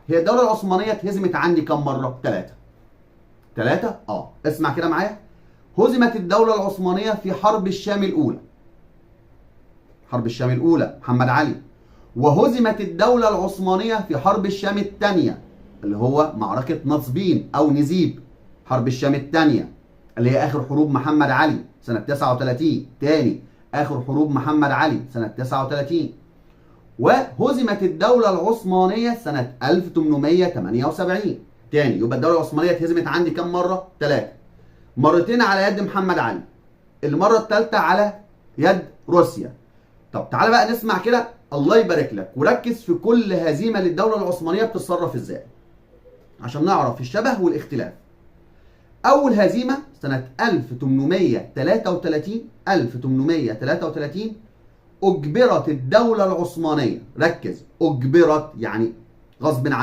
هي الدولة العثمانية اتهزمت عندي كم مرة؟ 3. 3؟ اسمع كده معايا. هزمت الدولة العثمانية في حرب الشام الأولى. حرب الشام الأولى محمد علي. وهزمت الدولة العثمانية في حرب الشام الثانية اللي هو معركة نصبين أو نزيب. حرب الشام الثانية اللي هي آخر حروب محمد علي سنة 39. تاني آخر حروب محمد علي سنة 39. وهزمت الدولة العثمانية سنة 1878. تاني يبقى الدولة العثمانية اتهزمت عندي كم مرة؟ 3. مرتين على يد محمد علي، المرة الثالثة على يد روسيا. طب تعالى بقى نسمع كده، الله يبارك لك، وركز في كل هزيمة للدولة العثمانية بتتصرف ازاي عشان نعرف الشبه والاختلاف. أول هزيمة سنة 1833، 1833 أجبرت الدولة العثمانية، ركز، أجبرت يعني غصب